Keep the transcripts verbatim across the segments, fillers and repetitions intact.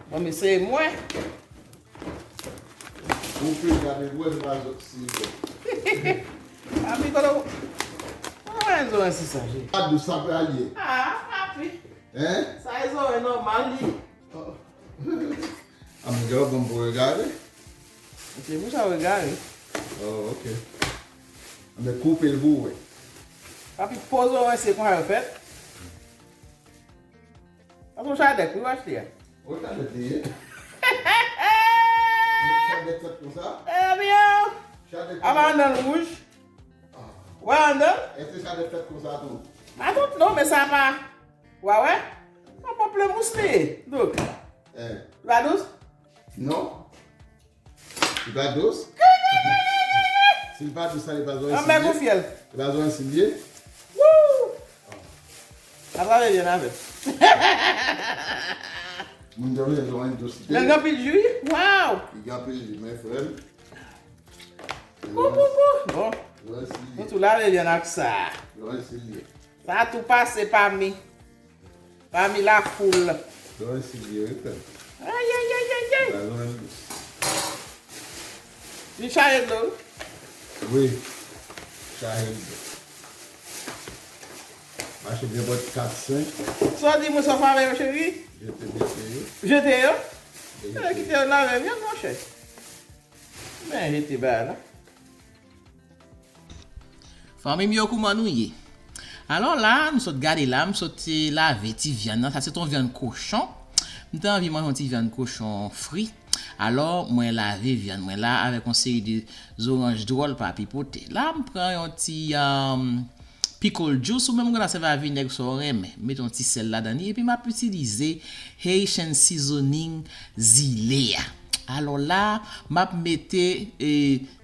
Bon, men se mwen. Ou pe gade mwen, se pa zòt si bon. Papi, kote w, kote w wè zoranj sisa, cheri? A dous sa pral ye. Ah, papi. Hein? Sa e zoranj nòmal li. Oh. A mwen gen lòt bon pou regade. Ok, pou sa regade. Oh, ok. Mwen koupe l pou wè. Papi, poze w, se konsa yo fèt. Sa se yon chadèk wi w achte a. Yon chadèk li ye. Chadèk fèt konsa. Eh bien. Chadèk apa anndan l wouj? Ah. Wè anndan l? Èske chadèk fèt konsa tou? Pa tout non, men sa pa. Wa wè? Yon bon plemous li ye. Donk. Eh. Li pa dous? Non. Li pa dous? Si li pa dous, sa li pa zòrèy si l ye? Anmè pou fyèl. Li pa zòrèy si l ye? Wouw! Atrape byen avè. Moun yo vle zòrèy dous. Lè l gen anpil ji, wi. Wouw! Li gen anpil ji, men frè m. Kou, kou, kou. Bon. Zòrèy si l ye. Nou tou lave vyann ak sa. Zòrèy si l ye. Sa tou pase pa mi. Pami lafoul. Lwen si byen wi frè m. Ay, ay, ay, ay, ay. Ba lwen dous. Li chaje dlo wi. Wi. Chaje dlo. Mache byen bòt kat senk. Sa w di mwen sa w fè avè yo, cheri? Jete, jete yo. Jete yo? Jete. E, kite yo lave vyann, monchè. Men jete bagay la. Fanmi m yo, kouman nou ye? Alò la, nou sot gade la, m sot lave ti vyann nan. Sa se t on vyann kochon. M te anvi manje yon ti vyann kochon fri. Alò, mwen lave vyann mwen la avèk yon seri de zoranj dwòl pa pipote. La, m pran yon ti, um, pickle juice, ou menm ou ka sèvi a vinèg sa w renmen. Mete yon ti sèl ladan li, epi m ap itilize Haitian seasoning zile a. Alò la, m ap mete, e,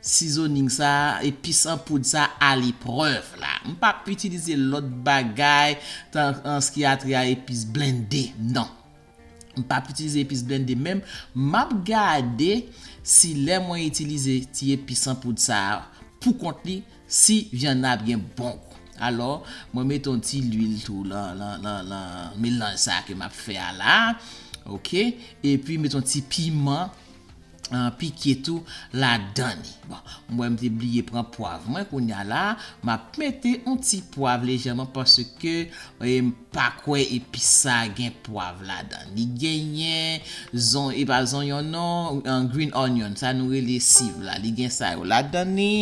seasoning sa, epis an poud sa aleprèv la. M p ap itilize lòt bagay, tan, an se ki a trait a epis blende, non. M p ap itilize epis blende menm. M ap gade si lè mwen itilize ti epis an poud sa a pou kont li, si vyann nan ap gen bon gou. Alò, mwen mete yon ti lwil tou lan, lan, lan, lan melanj sa ke m ap fè a la. Oke? Epi mete yon ti piman, ah, pike tou ladan li. Bon, m wè m te bliye pran pwav mwen. Kounye a la, m ap mete yon ti pwav lejèman paske, e, m pa kwè epis sa gen pwav ladan. Li genyen zon, e pa zonyon non, an green onion, sa nou rele siv la. Li gen sa yo ladan li.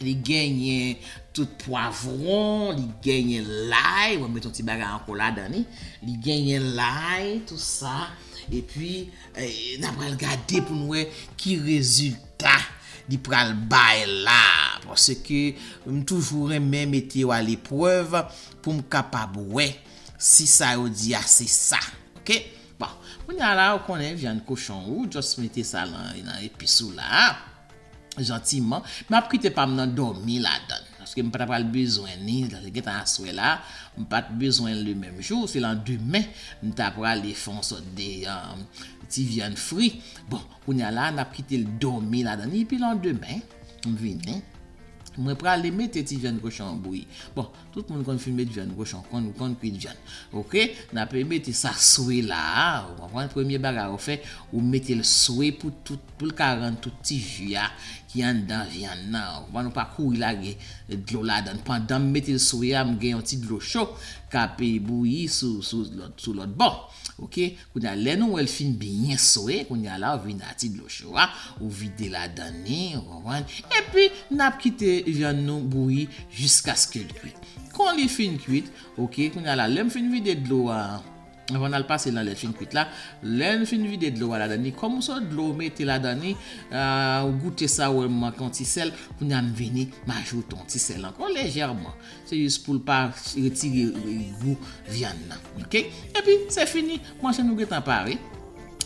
Li genyen tout pwavwon, li genyen lay, mwen met yon ti bagay ankò ladan li. Li genyen lay, tou sa. Epi, eh, n a pral gade pou n wè ki rezilta li pral bay la. Paske m toujou renmen mete yo aleprèv pou m kapab wè si sa yo di a se sa. Oke? Bon, kounye a la, ou konnen vyann kochon ou, just mete sa lan, lan epis ou la. Jantiman. M ap kite pa m nan dòmi ladan l. Paske m pa ta pral bezwen li, gentan aswè la, m pa t bezwen l le menm jou, se landemen, m ta prale fè yon sòt de, um, ti vyann fri. Bon, kounye a la, n ap kite l dòmi ladan li, epi landemen, m vini. Mwen prale mete ti vyann kochon an bouyi. Bon, tout moun konn fin met vyann kochon, konn, konn kwit vyann. Oke? N ap mete sa swe la a, ou konprann? Premye bagay ou fè, ou mete l swe pou tout, pou l ka rann tout ti ji a ki anndan vyann nan. Ou konprann? Ou pa kouri lage dlo ladan l. Pandan m mete l swe a, m gen yon ti dlo cho k ap bouyi sou, sou lòt, sou lòt bò. Oke? Kounye a, lè nou wè l fin byen swe, kounye a la, ou vin a ti dlo cho a, ou vide ladan li, ou konprann? Epi, n ap kite vyann nou bouyi jiskaske l kwit. Kon li fin kwit, oke, kounye a la, lè m fin vide dlo a, anvan n al pase nan lè l fin kwit la, lè n fin vide dlo a ladan li, kòm ou sot dlo ou mete ladan li, ah, ou goute sa, ou wè l manke yon ti sèl, kounye a m vini, m ajoute yon ti sèl ankò lejèman. Se jis pou l pa retire gou vyann nan. Oke? Epi, se fini. Manje nou gentan pare.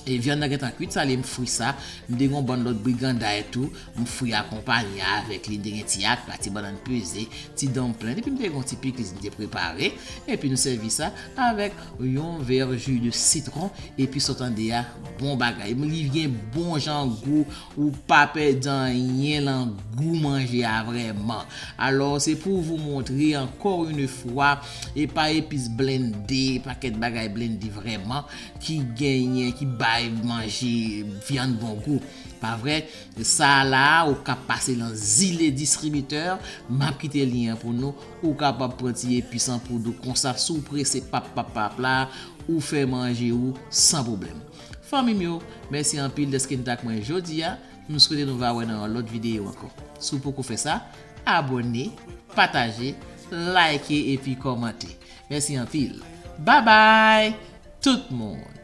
E vyann nan gentan kwit, sa li m fri sa. M te gen yon bann lòt briganday tou, m fri akonpanye avèk li. M te gen ti akra, ti bannann peze, ti donplen, epi m te gen yon ti pikliz m te prepare. Epi nou sèvi sa avèk yon vè ji de sitwon, epi sa w tande a, bon bagay. Li gen bon jan gou, ou pa pèdi anyen lan gou manje a vrèman. Alors, c'est pour vous montrer encore une fois, e pa epis blende, pakèt bagay blende vrèman, ki genyen, ki bay manje vyann bon gou. Pa vre? Sa la, ou ka pase lan Zile Distribitè, m ap kite lyen an pou nou. Ou kapab pran ti epis an poud ou konsa, si w prese, pap, pap, pap la, ou fè manje ou san pwoblèm. Fanmi m yo, mèsi anpil dèske n t ak mwen jodi a. M swete nou va wè nan yon lòt videyo ankò. Si w poko fè sa, abòne, pataje, like epi kòmante. Mèsi anpil. Babay tout moun!